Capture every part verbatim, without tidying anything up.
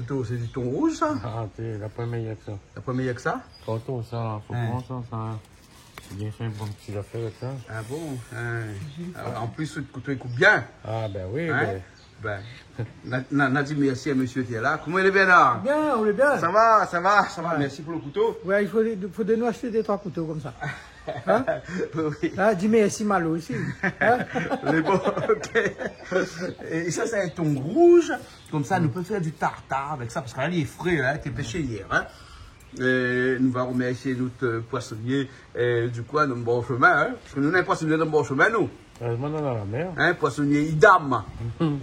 Ton, sé di ton rouz, sa ? Ah, té, la promié ke sa. La promié ke sa ? Kan ou sa, la, fo pran sa, sa. Bien fé in bon ti zafèr avèk sa. Ah bon ? Hein. Ah ouais, an plis, out kouto i koup bien. Ah, bin oui, bin. Bin, na, na, na di mèrsi a mésyé ki lé la. Koman i lé, Bernard ? Bien, ou lé bien ? Sa va, sa va, sa va. Ouais. Mèrsi pou lo kouto. Ouais, i fo, fo nou ashté dé troi kouto konmsa. Hein ? Oui. Ah, di mèrsi Malo osi. Hein ? Mé bon, OK. É sa, sé in ton rouz. Konmsa, nou pé fé di tartar avèk sa, parske la, li lé fré, hein, té pésé yèr, hein. É nou va remèrsié nout, euh, poisonnié, euh, di koin, dann bor shomin, hein. Parske nou néna in poisonnié dann bor shomin, nou. Erèzman, nou néna la mèr. Hein, poisonnié Idam.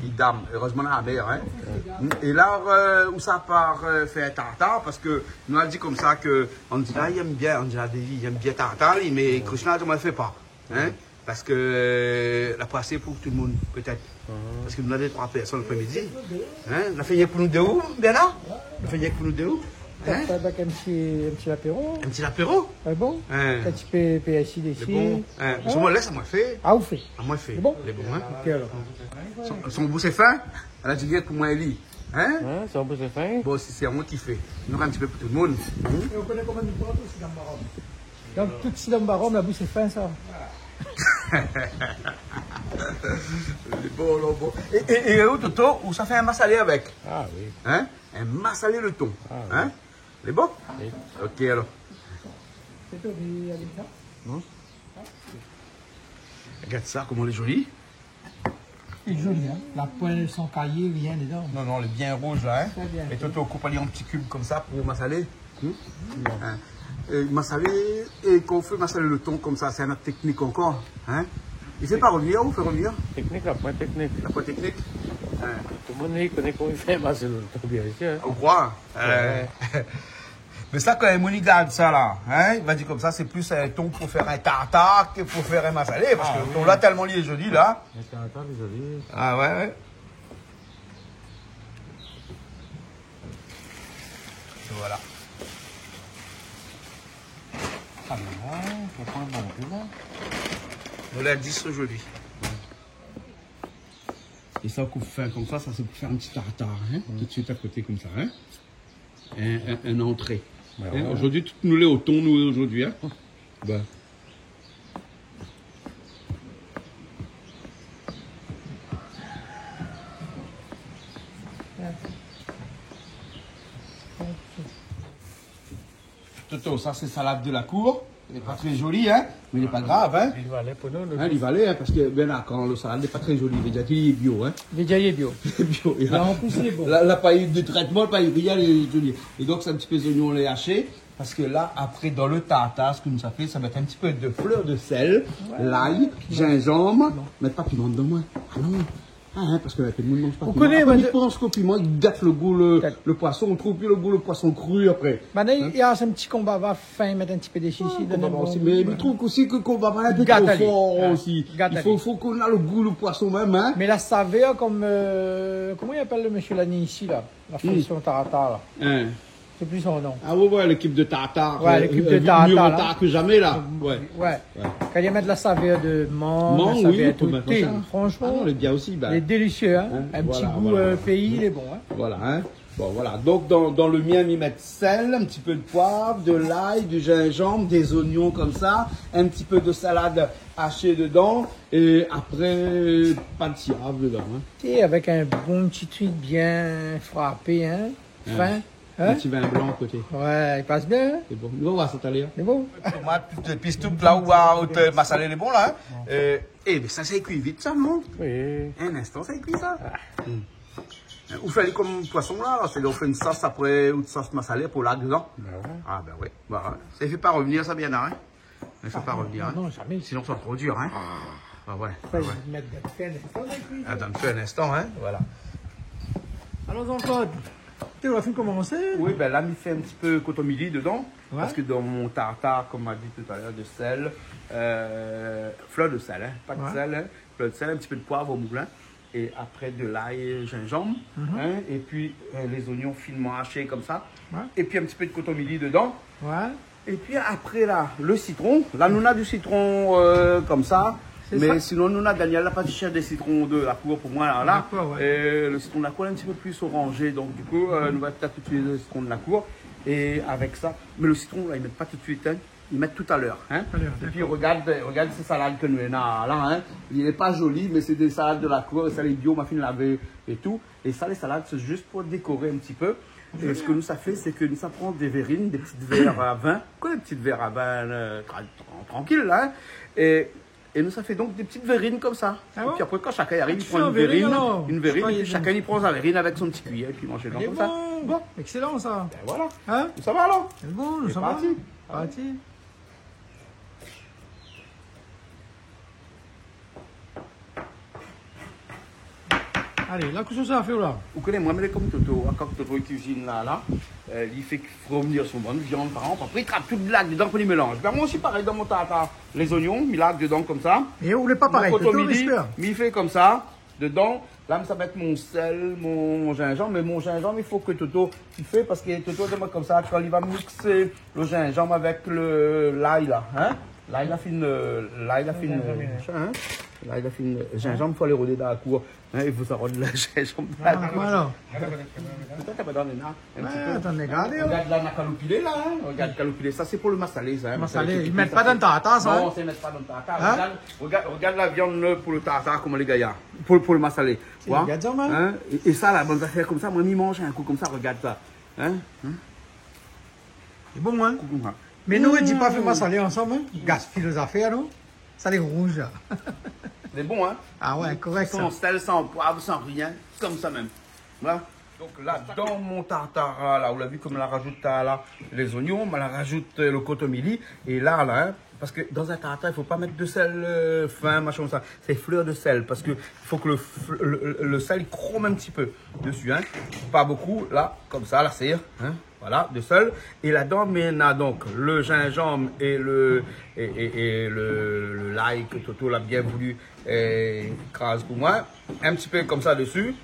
Idam. Erèzman, nou néna la mèr, hein. Ouais. É la, euh, ou sa par, euh, fé tartar, parske nou la di konmsa ke Angela i èm bien, Angela Deli i èm bien tartar, li, mé Krishna, koman i fé pa, hein ? Parske, euh, la pasé pou tout le moun, pétèt. Mhm. Parske nou néna dé troi pèrsone apré midi. Hein ? Nou la fé rienk pou nou dé, ou, Bernard ? Nou la fé rienk pou nou dé, ou ? Hein ? Avèk in ti, in ti lapéro. In ti lapéro ? Ah bon ? Hein. In ti pé, pé asi dési. Lé bon. Hein. Hein ? Mé moin, lès amoin fé. Ah, ou fé. Amoin fé. Lé bon ? Lé bon, hein ? OK, alor. Son, son boush lé fin. Ala, di rienk pou moin, Eli. Hein ? Hein, son boush lé fin. Bon, si sé amoin ki fé. Nou néna in ti pé pou tout le moun. Hmm ? É ou koné koman nou pran tout sa dann barom. Donk, tout sid an barom, la boush lé fin, sa. Lé bon, lé bon. É, é, é ou, Toto, ou sa fé in masalé avèk ? Ah oui. Hein ? In masalé lo ton. Ah oui. Hein ? Lé bon ? Oui. OK, alor. Sé tou, mé avèk sa ? Non ? Gard sa, koman lé zoli. Lé zoli, hein ? La poin san kayé, rien dedan. Non, non, lé bien rouz, la, hein ? Très bien. É Toto, ou koup ali an ti kib konmsa pou masalé. Hmm ? Hein ? É masalé, é kan ou fé masalé lo ton konmsa, sé in ot téknik ankor, hein ? I fé pa revnir, ou fé revnir ? Téknik, la poin téknik. La poin téknik ? Hein. Tout le moun i koné koman i fé masalé lo ton, bien sir, hein ? Ou kroi ? Ouais. Euh, mé sa, kan in moun i gard sa la, hein, i va di konmsa, sé plis in ton pou fé in tartar ke pou fé in masalé, parske lo ton la, tèlman li lé zoli la. Ah oui. In tartar lé zoli. Ah ouais, ouais. Voilà. Ah, mé la, fo pran in bon kou la. Voilà, dis zoli. É sa, koup fin konmsa, sa sé pou fé in ti tartar, hein, tout de suite à côté konmsa, hein. In, in, in antré. Bin ouais. Hein, zordi, tout nou lé o ton, nou, zordi, hein. Bin. Toto, sa sé salad de la kour. Lé pa tré zoli, hein, mé lé pa grav, hein. Li va alé pou nou, nou. Hein, li va alé, hein, parske, bin, la, kan lo salad lé pa tré zoli, i vé dir li lé bio, hein. Li vé dir li lé bio. Bio, la, an plis, lé bon. La, la pa u de trètman, pa u rien, lé zoli. É donk, sé in ti pé zonion lé ashé, parske la, apré, dan lo tartar, sak nou sa fé, sa va èt in ti pé de flèr de sèl, lay, zinzanm, mèt pa piman dedan, moin. Ah non. Ah, hein, parske la, tout le moun i manz pa piman. Ou koné, apré, moin, mi pans ke piman i gat lo gou lo, lo poison. Ou trouv pi lo gou lo poison kri apré. Bin, néna, néna in ti konba, va fin mèt in ti pé dési, osi, donn in bon gou. Mé mi trouv osi ke konba va in pé tro for osi. I fo, fo k'ou na lo gou lo poison mèm, hein. Mé la savèr, konm, euh, koman i apèl lo mésyé la ni isi la ? La fé son tartar la. Hein. Sé pli son non. Ah ouais, ouais, lékip de tartar, euh, lékip de tartar, mié vo tar ke zamé, la. Ouais. Ouais. Kan i mèt la savèr de mang, la savèr de tout, fransman, lé bien osi, bin. Lé délisié, hein. In ti gou, euh, péi, lé bon, hein. Voilà, hein. Bon, voilà. Donk, dan, dan lo mien, mi mèt sèl, in ti pé de poiv, de lay, di zinzanm, dé zonion konmsa, in ti pé de salad ashé dedan, é apré, pa de siav dedan, hein. É avèk in bon ti trik bien frapé, hein. Fin. Hein ? In ti vin blan a koté. Ouais, i pas bien, hein ? Sé bon. Nou va oir sa talèr. Sé bon. Tomat, tout zépis, tout la, ou oir, out masalé lé bon la, hein ? Euh, é, mé sa, sa i kui vit sa, non ? Oui. In instan, sa i kui sa. Ah. Hmm. Ou fé ali konm poison la, sé ou fé in sos apré, out sos masalé pou la dedan. Bin ouais. Ah bin oui. Bin ouais. Sa i fé pa revnir sa, bien, hein ? I fo pa revnir, hein. Ah non, non, zamé. Sinon, sa sra tro dir, hein. Ah. Ah ouais, ah ouais. Sa, i mèt dan lo fé in instan, la kui. Ah, dan lo fé in instan, hein, voilà. Alor, Jean-Claude, té, ou la fine komansé ? Oui, bin la, mi fé in ti pé koton mili dedan, parske dan mon tartar, konm ma di talèr, de sèl, euh, flèr de sèl, hein, pa de sèl, hein, flèr de sèl, in ti pé de poiv o moulin, é apré de lay, zinzanm, hein, épi, euh, lé zonion finement ashé konmsa, épi in ti pé de koton mili dedan. Ouais. Épi apré la, lo sitron, la nou na di sitron, euh, konmsa, Sé sa. Mé sinon, nou, na Daniel la parti shèrsh dé sitron de la kour pou moin, la, la. La kour, oué. É le sitron de la kour lé in ti pé pli oranzé. Donk, di kou, euh, nou va pétèt itiliz le sitron de la kour. É avèk sa, mé le sitron, la, i mèt pa tout suit, in. I mèt talèr, in. Talèr, dakor. Épi, regard, regard sé salad ke nou néna la, in. Lé pa zoli, mé sé dé salad de la kour. É sa, lé bio, ma fine lavé é tout. É sa, lé salad, sé zis pou dékor in ti pé. Zoli, in. É sak nou sa fé, sé ke nou sa pran dé vérine, dé ti vèr a vin. Koi, dé ti vèr a vin, euh, tra-, tran-, trankil, la, in. É É nou sa fé donk dé ti vérine konmsa. Ah bon ? Épi apré, kan shakinn i ariv, i pran in vérine, alor ? Dé ti vérine, in vérine, épi shakinn i pran son vérine avèk son ti kuiyèr, épi manz konmsa. Lé bon. Bon. Ékselan, sa. Bin voilà. In ? Nou sava, alor ? Lé bon, nou sava. Sé parti. Parti. Alé, la, kosa sa fé, la ? Ou koné, moin, mi lé konm Toto, in, kan Toto i kuizine la, la, euh, li fé fé revenir son bann viann, par égzanp, apré, li trap tout, li larg dedan, apré, li mélanz. Bin, moin osi, parèy, dan mon tartar, lé zoignon, mi larg dedan konmsa. É ou lé pa parèy, Toto, mi fé konmsa, dedan, la, mi sa mèt mon sèl, mon zinzanm, mé mon zinzanm, i fo ke Toto i fé, parske Toto, di amoin konmsa, kan li va mixé le zinzanm avèk le, lay, la, in ? Lay la fine, euh, lay la fine, euh, machin, in ? Lay la fine, euh, zinzanm, fo alé rodé dan la kour. In, i fo sa rod la zinzanm dan la kour. Voilà. Pétèt ou va donn in ti pé. Oué, atann, regard, in. Regard la, na kaloupilé la, in. Regard kaloupilé. Sa, sé pou le masalé, sa, in. Masalé, i mèt pa dan tartar, sa, in. Non, sa, i mèt pa dan tartar. In ? Regard, regard, regard la viann, euh, pou le tartar, koman lé gayar. Pou, pou le masalé. Ou oi ? Regard sa, in. In ? É, é sa, la, bann zafèr konmsa, moin, mi manz in kou konmsa, regard sa. In ? In ? Lé bon, in ? Kou konmsa. Mé nou, i di pa fé masalé ansanm, in ? Gaspiy lé zafèr, non ? Sa lé rouz, la. Lé bon, in ? Ah oué, korèk, sa. San sèl, san poiv, san rien, konmsa mèm. Voilà. Donk la, dan mon tartar, la, ou la vi konm ma la razout la, lé zoignon, ma la razout, euh, le kotomili, é la, la, in, parske dan in tartar, i fo pa mèt de sèl, euh, fin, machin, sa. Sé flèr de sèl, parske i fo ke le f-, le, le, le sèl i krom in ti pé desi, in. Pa bokou, la, konmsa, la, sé, in. Voilà, de sèl. É ladan, mi na donk le zinzanm é le, é, é, é le, le lay ke Toto la bien voulu, euh, kraz pou moin. In ti pé konmsa desi.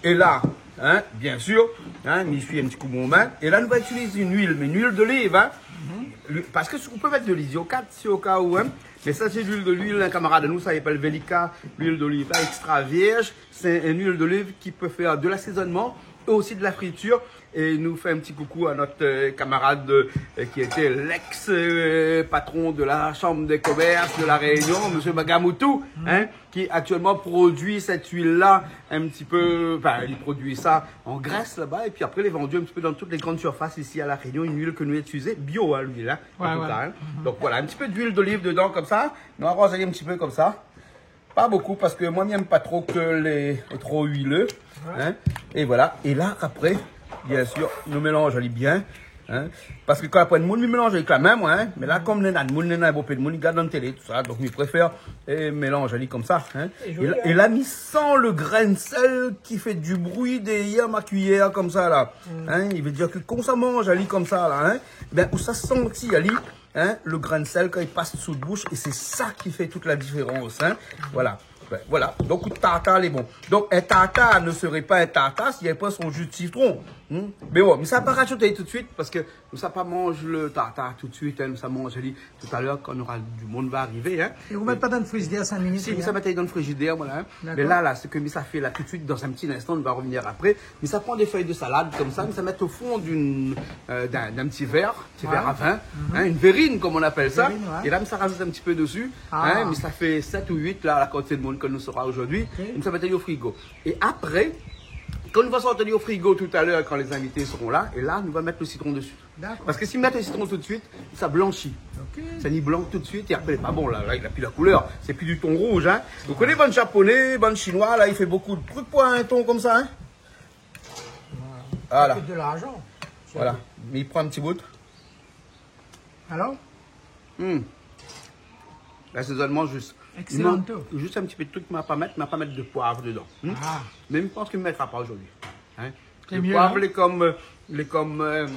É la, in, biensir, in, mi ésuiy in ti kou mon min. É la, nou va itiliz in luil, mé in luil doliv, in. Luil, parske ou pé mèt de liziokat, si o ka ou, in. Mé sa, sé luil de luil, in kamarad anou, sa i apèl Velika, luil doliv, in, extra vierge. Sé in luil doliv ki pé fé de l'asézonman é osi de la fritir. É nou fé in ti koukou a nout, euh, kamarad, euh, ki été l'ex, euh, patron de la Chambre de commerce de La Réunion, mésyé Bagamoutou, in, ki aktièlman produi sèt luil la in ti pé, anfin, li produi sa an Grès laba, épi apré li lé vandu in ti pé dan tout lé grann sirfas isi a La Réunion, in luil ke nou itiliz, bio, in, luil, in, an tou ka, in. Donk voilà, in ti pé d'luil doliv dedan konmsa, nou aroz in ti pé konmsa. Pa bokou, parske moin, mi èm pa tro ke lé, lé tro uilé, in. É voilà. É la, apré, biensir, nou mélanz ali bien, in. Parske kan la poin d'moun, mi mélanz avèk la min, moin, in. Mé la, konm néna d'moun, néna bonpé d'moun i gard dan télé, tousa, donk mi préfèr, euh, mélanz ali konmsa, in. É la, mi san le grin sèl ki fé du bri dèrièr ma kuiyèr konmsa la. In, i vé dir ke kan ou sa manz ali konmsa la, in, bin, ou sa santi ali, in, le grin sèl kan i pas sou out boush, é sé sa ki fé tout la diférans, in. Voilà. Bin, voilà. Donk, out tartar lé bon. Donk, in tartar ne seré pa in tartar si li lavé pa son ji de sitron. Mé bon, mi sa pa razout ali tout suit, parske nou sa pa manz le tartar tout suit, in, nou sa manz ali talèr kan nora, du moun va arivé, in. É ou mèt pa dan le frizidèr sink minit, rien ? Si, mi sa mèt ali dan le frizidèr, voilà, in. Dakor. Mé la, la, sak mi sa fé la tout suit, dan in ti instan, nou va revnir apré. Mi sa pran dé fèy de salad konmsa, mi sa mèt o fon d'in, euh, d'in, d'in ti vèr, ti vèr a vin, in, in vérine, konm i apèl sa. Vérine, oué. É la, mi sa razout in ti pé desi, in, mi sa fé sèt ou uit, la, la kantité d'moun ke nou sora zordi. OK. Mi sa mèt ali o frigo. É apré, kan nou va sort ali o frigo talèr, kan lé zinvité sera la, é la, nou va mèt le sitron desi. Dakor. Parske si mi mèt le sitron tout suit, sa blanshi. OK. Sa ni blan tout suit, é apré, lé pa bon, la, la, li na pi la koulèr. Sé pi du ton rouz, in. Ou koné, bann Japoné, bann Shinoi, la, i fé bokou de truk pou in ton konmsa, in. Voilà. Sa kout de larzan. Voilà. Mé i pran in ti bout. Alor ? Hmm. L'asézonman zis. Excellent. I mank zis in ti pé de truk, ma pa mèt, ma pa mèt de poiv dedan. Hmm ? Ah. Mé mi pans ke mi mètra pa zordi. In ? Sé mié, in ? Le poiv, lé konm, euh, lé konm, euh,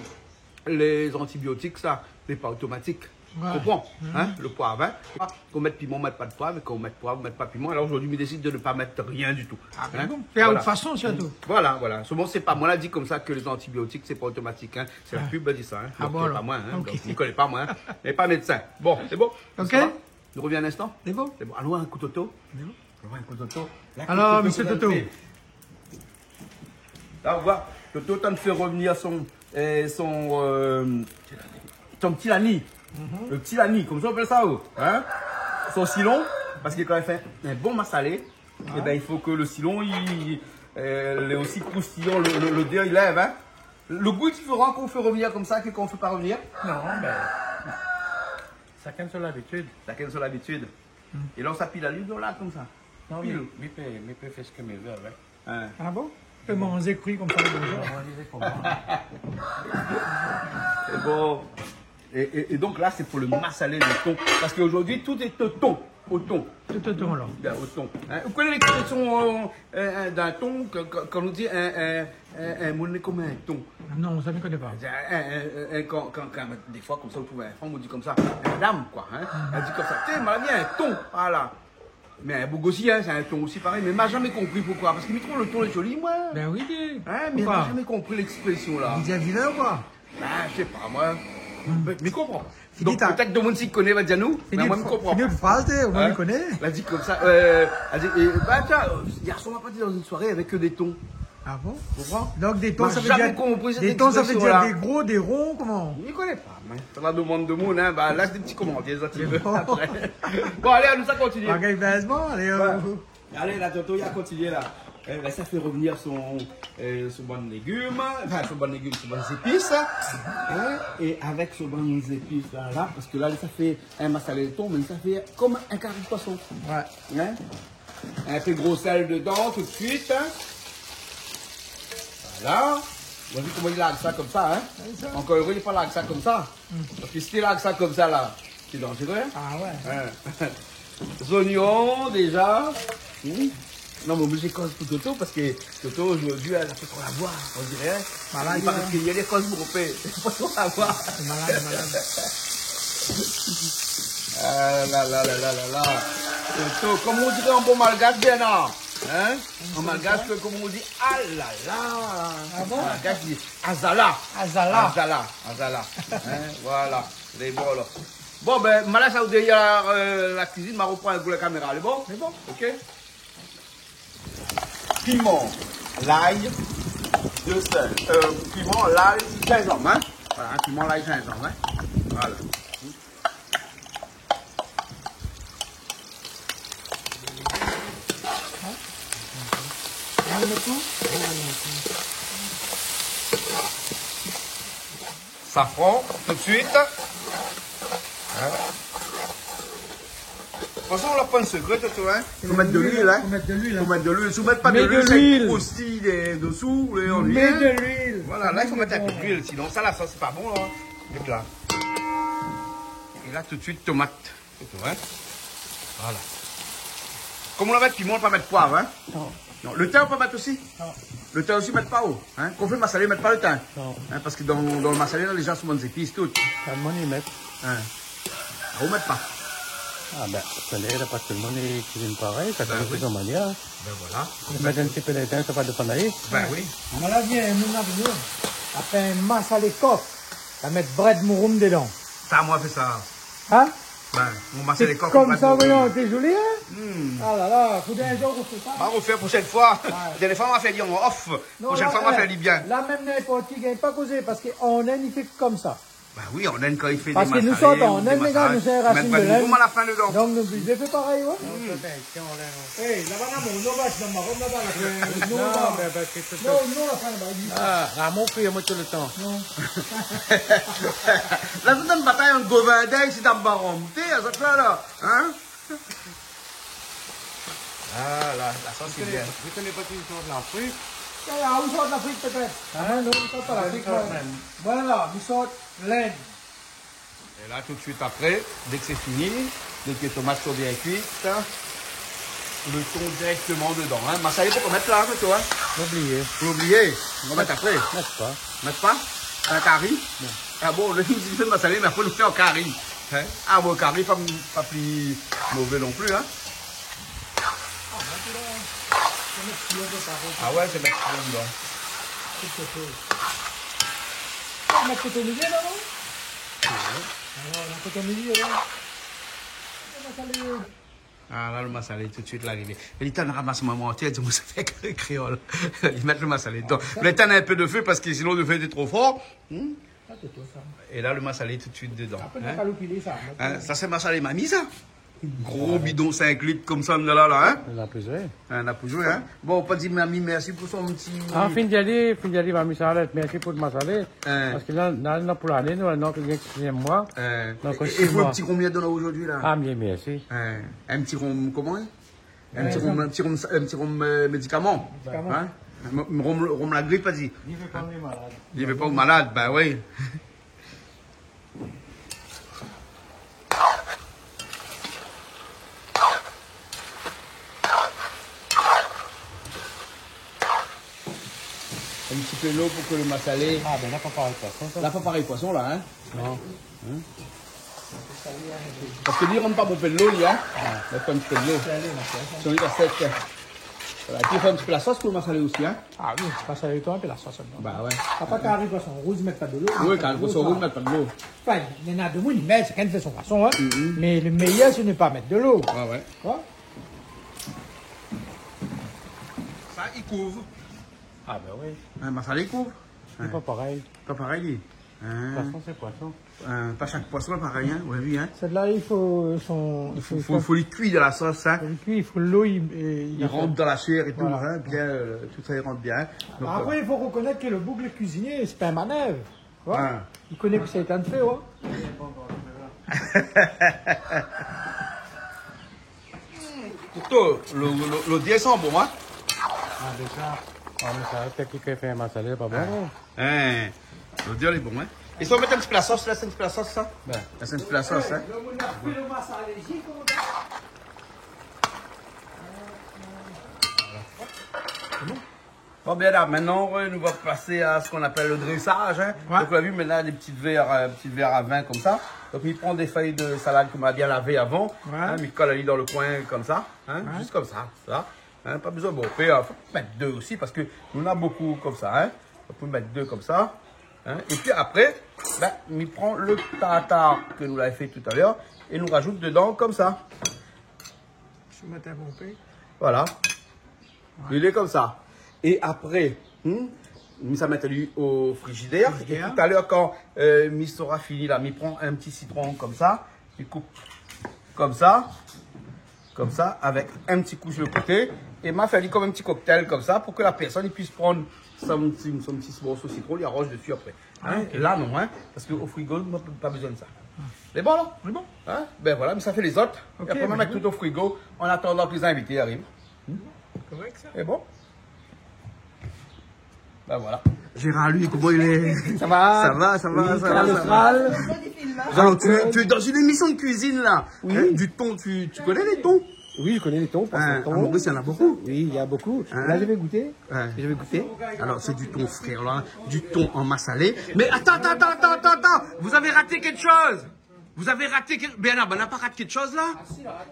lé zantibiotik, sa, lé pa otomatik. Oué. Konpran, in, le poiv, in. Kan ou mèt piman, ou mèt pa de poiv, é kan ou mèt poiv, ou mèt pa piman. Alor zordi, mi désid de ne pa mèt rien du tout. Ah, mé bon, fé a out fason, sirtou. Voilà, voilà. Solman, sé pa moin la di konmsa ke lé zantibiotik, sé pa otomatik, in. Sé la pub la di sa, in. Ah bon, alor. Donk, sé pa moin, in. OK. Donk, mi koné pa, moin, in. Mé pa médsin. Bon, lé bon. OK. Sa va ? Nou revien in instan. Sé bon. Sé bon. Alon oir in kou Toto. Sé bon. Alon oir in kou Toto. La, alor, Toto, mésyé Toto, Toto. La, ou voi, Toto, tann fé revenir son, euh, son, euh, son ti lani. Mhm. Le ti lani, konmsa i apèl sa, oh, hein ? Son silon, parske kan i fé in bon masalé, eh ben, i fo ke le silon, li, euh, lé osi kroustiyan, le, le, lodèr i lèv, hein. Le gou lé diféran kan ou fé revenir konmsa ke kan ou fé pa revenir. Non, ben, shakinn son labitid. Shakinn son labitid. Hmm. É la, ou sa pil ali, ou la konmsa. Non, pil. Mi, mi pé, mi pé fé sak mi vé avèk. Hein. Ah bon ? Ou pé manzé kri konmsa, bonjour. Non, manzé konmsa. Sé bon. É, é, é donk la, sé pou le masalé de ton. Parske zordi, tout lé o ton. O ton. Tout o ton, alor. Bien, o ton. Hein ? Ou koné léksprésyon, euh, euh, euh, d'in ton, ke, ke, kan nou di in, in, in, in moun lé konm in ton ? Non, sa, mi koné pa. In, in, in, in, kan, kan, kan, défoi, konmsa, ou trouv in fanm, ou di konmsa, madam, koi, hein ? Mhm. Èl i di konmsa, té, madam, li na in ton, voilà. Mé in boug osi, hein, sé in ton osi, parèy. Mé ma zamé konpri poukoi. Parske mi trouv le ton lé zoli, moin. Ben oui, di. Hein, mé ma zamé konpri léksprésyon la. Poukoi ? Li devien vilin, koi. Ben, mi sé pa, moin. Hmm. Mé, mi konpran. Donk, pétèt demoun i koné va dir anou, mé moin, mi konpran pa. Fini out fraz, té, omoin, mi koné. Hein ? La di konmsa, euh, la di, euh, bah, tiens, euh, yèr soir, ma parti dan in soiré avèk, euh, dé ton. Ah bon ? Ou konpran ? Donk, dé ton, sa vé dir, dé ton, sa vé dir dé gro, dé ron, koman ? Mi koné pa, moin. Sa va domann demoun, hein. Bah, lès dé ti komantèr, sa, ti vé, apré. Bon, alé, anou sa kontinié. Ok, ben, sé bon, alé, euh, Alé, la, Toto, li la kontinié, la. Eh, la, sa fé revenir son, euh, son bann légim, anfin, son bann légim, son bann zépis, hein. É avèk son bann zépis, la, la, parske la, sa fé in masalé de ton, mé sa fé konm in kari de poison. Ouais. Hein ? In pé gro sèl dedan, tout de suite, hein. Voilà. Ou la vi koman li larg sa konmsa, hein ? Oui, sa. Ankor éré li la pa larg sa konmsa. Hmm. Parske si li larg sa konmsa la, sé danzéré, hein ? Ah ouais. Hein. Zoignon, déza. Hmm. Non, mé oblizé koz pou Toto, parske Toto, zordi, èl la pa tro la voi, on diré, hein. Malad, hein. I paré ke yèr li la koz bonpé. Li la pa tro la voi. Malad, malad. Ah la la la la la la. Toto, konm i diré an bon malgash, Bernard. Hein ? An malgash, konm i di, ah la la. Ah bon ? An malgash, i di, azala. Azala. Azala, azala. Hein, voilà. Lé bon, alor. Bon, ben, ma lès aou dèrièr, euh, la kuizine, ma ropran in kou la kaméra, lé bon ? Lé bon. Ok. Piman, lay, de sèl. Euh, piman, lay, zinzanm, hein. Voilà, hein, piman, lay, zinzanm, hein. Voilà. Safran, tout de suite. Hein ? De tout fason, ou la pa in sekré, Toto, hein. Fo mèt de luil, hein. Fo mèt de luil, hein. Fo mèt de luil. Si ou mèt pa de luil, sa i kroustiy désou, lé, on diré. Mèt de luil. Voilà, la, i fo mèt in pé de luil, sinon sa, la sos lé pa bon, la. Mèt la. É la, tout de suite, tomat. Sé tou, hein. Voilà. Konm ou la mèt piman, pa mèt poiv, hein. Non. Non, le tin, ou pa mèt osi ? Non. Le tin osi, mèt pa, oh, hein. Kan ou fé masalé, mèt pa le tin. Non. Hein, parske dan, dan le masalé, la, lé jan i mèt bann zépis, tout. Sa, moin, mi mèt. Hein. Ah, ou mèt pa ? Ah, ben, ou koné, la pa tout le moun i kuizine parèy, shakinn i fé son manièr. Ben voilà. Ou mèt in ti pé le tin, sa pa dépan. Ben oui. Moin la vi in moun la vi, la fé in masalé kok. La mèt brèd mouroum dedan. Sa, moin la fé sa. Hein ? Ben, mon masalé kok, brèd mouroum. Sé konmsa, voyons, té zoli, hein ? Hmm. Ah la la, fo in zour ou fé sa. Bah, on fait la prochaine fois. Ouais. Dernièr foi, ma fé ali an off. Non, prochaine fois, ma fé ali bien. La, mèm ninport ki i gingn pa kozé, parske an Inde, i fé konmsa. Bah oui, an Inde, kan i fé dé masalé, nou sort an Inde, lé gars, nou sé rasine de l'Inde. Mèt brèd mouroum a la fin dedan. Donk, nou oblizé fé parèy, ouais. Hmm. Eh, laba, la, mon, non, va, non, va, va, la, non, non, va. Ben, parske sé... Non, non, la fin, laba, li... Ah, la, mon frèr, moin, tout le tan. Non. La, sé in batay ant Govindin isi dan Barom. Té, sa, la, la, hein ? Ah, la, la sos lé bien. Ou koné, ou koné pa ki sort Lafrik ? Eh, ah, ou sort Lafrik, pétèt. Hein ? Ah, non, mi sort pa Lafrik, moin. Moin, la, mi sort l'Inde. É la, tout de suite apré, dèk sé fini, dèk tomat lé bien kuit, le ton dirèkteman dedan, hein. Masalé, fo pa mèt la, hein, Toto, hein. Oublié. Oublié. Ou va mèt apré. Mèt pa. Mèt pa ? In kari ? Non. Ah bon, nou di fé masalé, mé apré nou fé an kari. Hein ? Ah bon, kari, pa, pa pli mové non pli, hein. Ah ouais, sé mèt dedan. Mèt koté milié, la, non ? Ouais. Alor, la, koté milié, la. Ah, la, lo masalé, tout suit, la arivé. Li té ramas momon, té di, moin sa fé kréol. Li mèt lo masalé dedan. Mé li té in pé de fé, parske sinon, lo fé té tro for. Hmm ? Ah, sé tout sa. É la, lo masalé, tout suit dedan. Apré, nou va pa pilé sa. Hein ? Sa, sé masalé mami, sa. Gro bidon sink lit konmsa, la, la, hein ? Na pli zoué. Hein, na pli zoué, hein ? Bon, pa di mami mèrsi pou son ti... Ah, fine di ali, fine di ali, mami Charlotte, mèrsi pou lo masalé. Hein. Parske la, la, la, pou lané, nou, nou, nou, nou, moin. Hein. Donk, é, é sis mois. Vou, in ti konbien de la zordi, la ? Ah, bien, mèrsi. Hein. In ti rom, koman, hein ? In ti rom, in ti rom, in ti rom, euh, médikaman. Médikaman. Hein ? Rom, rom la grip, pa di. Li vé pa ou lé malad. Li vé pa ou lé malad, bin oui. In ti pé dolo pou ke lo masalé... Ah, bin la, pa parèy poison, sa. La, pa parèy poison, la, hein ? Non. Hein ? Parske li rann pa bonpé dolo, li, hein ? Ah. Mèt in ti pé dolo. Sé in ti pé sèk. Voilà, épi fé in ti pé la sos pou lo masalé osi, hein ? Ah oui, in ti pé masalé, in pé la sos dedan. Bah ouais. Papa, kari poison rouz, mèt pa dolo. Oui, kari poison rouz, mèt pa dolo. Anfin, néna demoun i mèt, shakinn i fé son fason, hein. Mhm. Mé lo méyèr, sé ne pa mèt dolo. Ouais, ouais. Koi ? Sa, li kouv. Ah, bin oui. In masalé, li kouv. Sé pa parèy. Pa parèy, li. Hein. Poison, sé poison. Euh, pa shak poison lé parèy, hein, ou la vi, hein. Sèt-la, i fo, euh, son, i fo, fo, fo li kui dan la sos, hein. Fo li kui, i fo lo, i, euh, i rant dan la shèr é tout, hein, bien, euh, tout sa i rant bien, hein. Donk, apré, euh, i fo rokonèt ke lo boug, lo kuizinié, sé pa in manèv. Ouais. Li koné kosa li lé antrin fé, ouais. Pourtan, lo, lo, lo dé i san bon, hein ? Ah, déza. Ah, mé sa, pétèt kèlkin i fé in masalé, pa bon, hein ? Hein. Lo dé lé bon, hein ? É sa, ou mèt in ti pé la sos, la, sé in ti pé la sos, sa ? Bin. La, sé in ti pé la sos, hein ? Bon, bien la, mintnan, euh, nou va pasé a sak i apèl lo drésaz, hein. Ouais. Donk, ou la vi, mintnan, dé ti vèr, euh, ti vèr a vin konmsa. Donk, mi pran dé fèy de salad ke ma la bien lavé avan. Ouais. Hein, mi kol ali dan lo koin konmsa, hein, zis konmsa, la. Hein, pa bezoin bonpé, hein, fo mèt dé osi, parske nou néna bonpé konmsa, hein. Ou pé mèt dé konmsa, hein. Épi apré, bin, mi pran lo tartar ke nou lavé fé talèr é nou razout dedan konmsa. Fo mèt in bonpé. Voilà. Ouais. Li lé konmsa. É apré, hmm, mi sa mèt ali o frizidèr. Frizidèr. É talèr, kan, euh, mi sora fini la, mi pran in ti sitron konmsa, mi koup konmsa, konmsa, avèk in ti koush de koté, é ma fé ali konm in ti koktèl konmsa, pou ke la pèrsone i pui pran son ti, son ti morso sitron, li aroz dési apré. Hein, ah, ok. La, non, hein, parske o frigo, nou na pa bezoin de sa. Lé bon, la ? Lé bon. Hein ? Bin voilà, mé sa fé lézot. Ok, é apré, ma mèt tout o frigo, an atandan ke lé zinvité i ariv. Korèk, sa. Lé bon. Bin voilà. Gérard, li, koman i lé ? Sa va ? Sa va, sa va, sa va, sa va. Alor, tu, tu es dans une émission de cuisine, là. Oui. Hein, du thon, tu, tu connais les thons ? Oui, je connais les thons, parce que... Hein, à Maurice, il y en a beaucoup. Oui, il y a beaucoup. Hein ? Là, je vais goûter. Ouais. Je vais goûter. Alors, c'est du thon frais, là. Du thon en massalé. Mais attends, attends, attends. Vous avez raté quelque chose. Vous avez raté quel-, Bernard, bin, na pa rat kékshoz la ?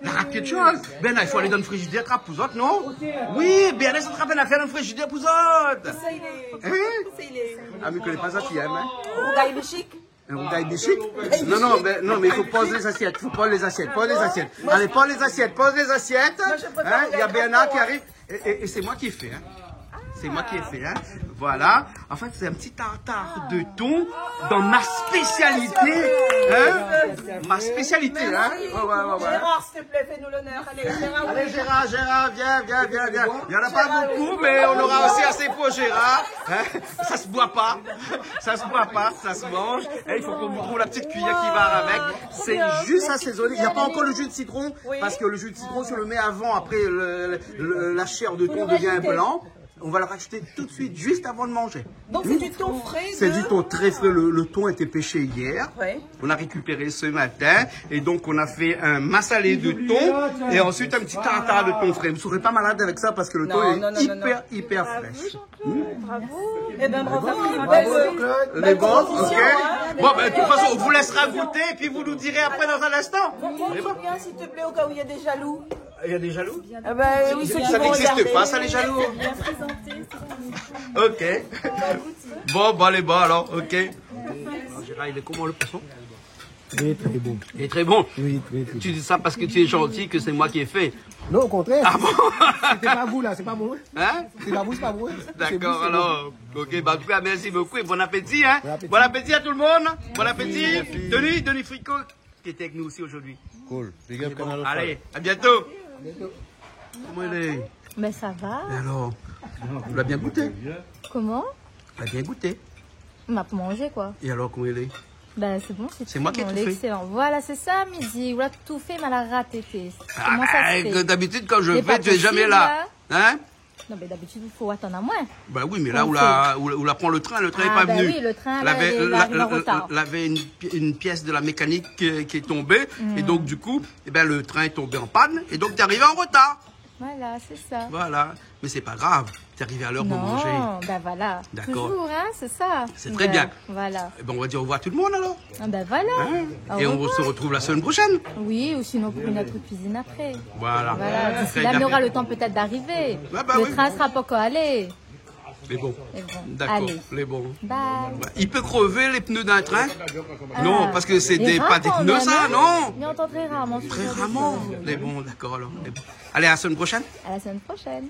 Na rat kékshoz. Bernard, i fo alé dan frizidèr, trap pou zot, non ? Oui, Bernard, sa trap in afèr dan frizidèr pou zot. Sa i lé. Hein ? Sa i lé. Ah, mé mi koné pa sa, ti èm, hein ? Rougay bishik. In rougay bishik ? Non, non, mé, non, mé i fo poz lé zasièt. Fo poz lé zasièt. Poz lé zasièt. Alé, poz lé zasièt. Poz lé zasièt. Hein ? Na Bernard ki ariv. Et, et, et c'est moi qui ai fait, hein. C'est moi qui ai fait, hein. Voilà. En fait, c'est un petit tartare de thon dans ma spécialité. Hein ? Ma spécialité, hein. Ouais, ouais, ouais, ouais. Gérard, s'il te plaît, fais-nous l'honneur. Allez, Gérard, oui. Allez, Gérard, Gérard, viens, viens, viens, viens. Il y en a pas beaucoup, mais on aura aussi assez pour Gérard. Hein ? Ça se boit pas. Ça se boit pas, ça se mange. Et il faut qu'on trouve la petite cuillère qui va avec. C'est juste assaisonné. Il y a pas encore le jus de citron. Oui. Parce que le jus de citron, tu le mets avant, après, le, le, la chair de thon devient blanc. On va le rajouter tout de suite, juste avant de manger. Donc, c'est du thon frais. C'est du thon très frais. Le, le thon était pêché hier. Ouais. On a récupéré ce matin. Et donc, on a fait un massalé de thon. Et ensuite, un petit tartare de thon frais. Vous serez pas malade avec ça parce que le thon est hyper, hyper frais. Non, non, non, non, non. Bravo, Jean-Claude. Hmm ? Bravo. Eh ben, bravo. Bravo, Jean-Claude. Belle transition, hein. Bon, ben, de toute façon, on vous laissera goûter et puis vous nous direz après dans un instant. Bon, bon, bien, s'il te plaît, au cas où il y a des jaloux. Il y a des jaloux ? Ah ben, oui, ceux qui vont regarder. Ça n'existe pas, ça, les jaloux. Bien présenté, c'est tout. Ok. Bon, bon, allez, bon, alors, ok. Alors, Gérard, il est comment, le poisson ? Très, très bon. Il est très bon. Oui, très, très bon. Tu dis ça parce que tu es gentil, que c'est moi qui ai fait. Non, au contraire. Ah bon ? C'était pas vous, là, c'est pas bon, hein ? Hein ? C'est pas vous, c'est pas bon, hein ? C'est vous, c'est vous. D'accord, alors. Ok, bah, en tout cas, merci beaucoup et bon appétit, hein. Bon appétit. Bon appétit à tout le monde. Bon appétit. Merci. Denis, Denis Fricot, qui était avec nous aussi aujourd'hui. Cool. Big up, bon, Kanal Austral. Allez, à bientôt. Koman i lé ? Ben, ça va. Et alors ? Ou la bien gouté ? Comment ? Ou la bien gouté ? Ma manzé, quoi. Et alors, koman i lé ? Ben, c'est bon, c'est très bon, excellent. C'est moi qui ai tout fait. Voilà, c'est ça, mi di. Ou la tout fé, mé la raté. Ah, ben, d'habitude, quand je fais, tu es jamais là. C'est pas possible, là. Hein ? Non, mais d'habitude, il faut attendre à moi. Bah oui, mais là, ou la, ou la, ou la pran le train, le train est pas venu. Ah, ben oui, le train, là, il arrive en retard. Lavé, la, la, lavé une pi-, une pièce de la mécanique, euh, qui est tombée, et donc, du coup, eh ben, le train est tombé en panne, et donc, t'es arrivé en retard. Voilà, c'est ça. Voilà. Mais c'est pas grave, t'es arrivé à l'heure pour manger. Non, ben voilà. D'accord. Toujours, hein, c'est ça. C'est très bien. Ben, voilà. Eh ben, on va dire au revoir à tout le monde, alors. Ah ben voilà. Hein ? Au revoir. Et on se retrouve la semaine prochaine. Oui, ou sinon pour une autre cuisine après. Voilà. Voilà. D'ici là, on aura le temps peut-être d'arriver. Très bien. Ouais, bah oui. Le train sera pas encore allé. Mais bon. Mais bon, d'accord. Allez. Mais bon. Bye. Ouais. Il peut crever les pneus d'un train ? Ah. Non, parce que c'est des, pas des pneus, ça, non ? C'est rare quand même, hein ? Mais on entend très rarement ce genre de choses. Très rarement. Mais bon, d'accord, alors. Mais bon. Allez, à la semaine prochaine. À la semaine prochaine.